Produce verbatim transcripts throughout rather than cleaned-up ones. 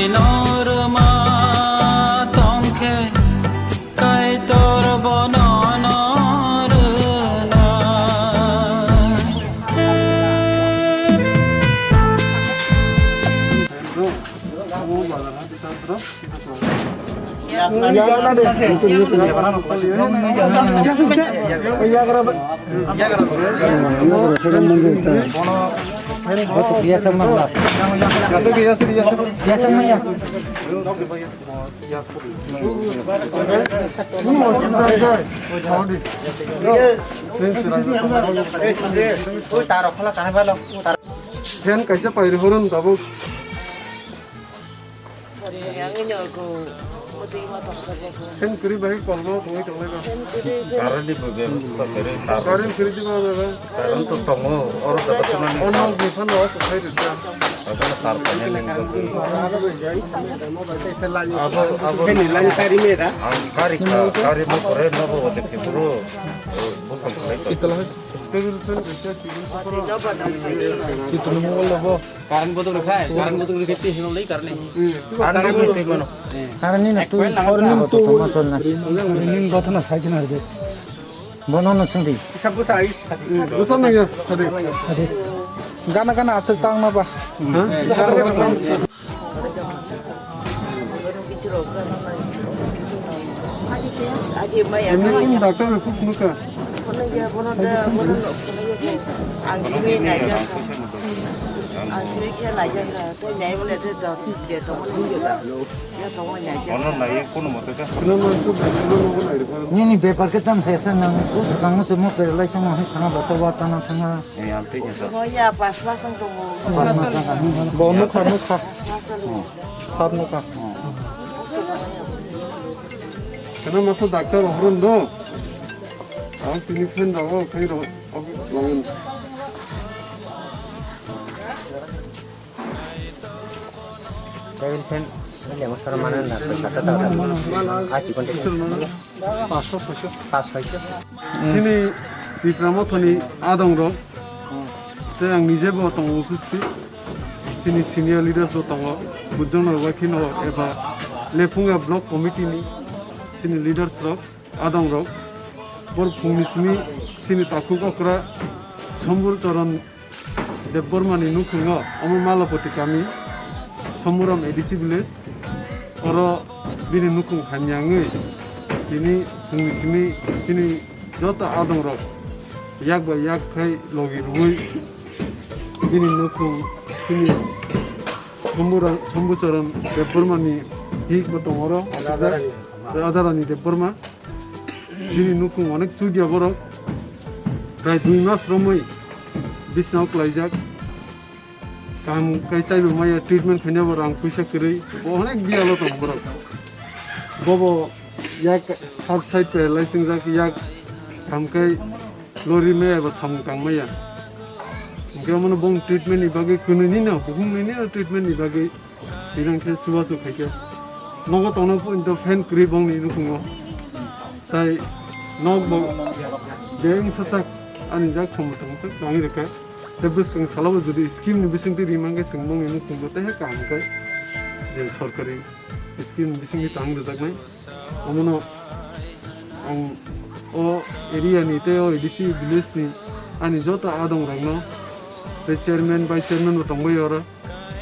Norma tongkhe Kaitor bono norna. Fan kaisa pairi horon tabuk. Sorry, ang ini aku. Mutu ima tong saja ko. Fan kiri bai kolmo tongwi tonglai ba. Fan kiri. Current ni bo bebostha kiri, current. Current kiri di ba ba. Current to tongo, oro jaga tonani. Ono bufan no ko khai rida. Abo tar tanya ning ko. Abo, abo. Fan ni line kari me da. Ang kari ka, kari mo kore no bo wote kiburu. Bufan khalai to. Current bodol khai, current bodol khai, tei hino lei current ni. Current ni tei mano. Current ni na tu, current ni tu. Ning gotha na sai kena de. Bono na sindi. Isa busa ai. Busa na ya, sadi. Sadi. Gana gana asuk tang na ba. Ha? Ini doctor report nuka. Ang simi naijak kha. Ang simi khe naijak kha. Tei nai mone tei dok je tongmani hwnjak kha. Ya tongmani naijak kha. Ono nai kono mote kha. Nini bepar khe tam se se nang. Usu kang usu mo pe lai song mo he thanga basa wa tana thanga. Eh, ang tei kisa. Mo ya pas mas ang tongo. Pas mas ang. Bo nukha, nukha. Pas mas ang. Sar nukha. Kana masa doctor ohron do. Ang tini fan dago, fan dago. Table fan, ini yang besar mana, nah, satu, satu, satu. Ah, cikon, cikon. Pas, pas. Chini Tipra Mothani adong rok, tei ang nije bo tongo office-o. Chini senior leaders bo tongo, bujang rok bai kheno eba Lephunga block committee ni chini leaders rok. Adong rok, bor phungni simi chini takhuk okra Sambur Charan Debbarma ni nukhungo, omo Malapati kami, Samburam A D C village, oro bini nukhung hamya wngwi, tini phungni simi chini joto adong rok yak bai yak khai logi rwui, bini nukhung chini Samburam, Sambur Charan Debbarma ni hik bo tongo oro, Rajarani Debbarma. Bini nukhung onek chudia borok. Prai dui mas romwi bisnao klaijak. Kaham kai chaibo maya treatment khainai bo rang puisa kwrwi. Bo onek biyalo tong borok. Bobo yak half side paralyze wngjak, yak kaham kai lori maya eba samung tang maya. Hwnkhe omono bong treatment ni bagwi kwnwi nino, bukhung nini treatment ni bagwi. Tini khe chubachu khaikhe. Nogo tongna pun to fan kwrwi bongni nukhungo. Tai nok bo je wngsasak ani jak khomotong sak nangwi rwkha. Tei bwskang salo bo jodi scheme ni bisingtwi rimang khe chwng bongni nukhungo tei kaham khe je sorkari scheme ni bisingtwi tang rwjaknai. Omono ang o area ni tei o A D C village ni ani joto adong rokno tei chairman, vice chairman bo tongbai oro.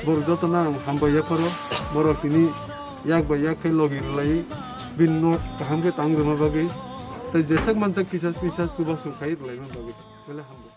Borok jotono ang hambai yapharo, borok tini yak bai yak khe logi rwlai, bini nok kaham khe tang rwma bagwi, tei jeswk mansak kisa kisa chubachu khai rwlaima bagwi. Belai hambai.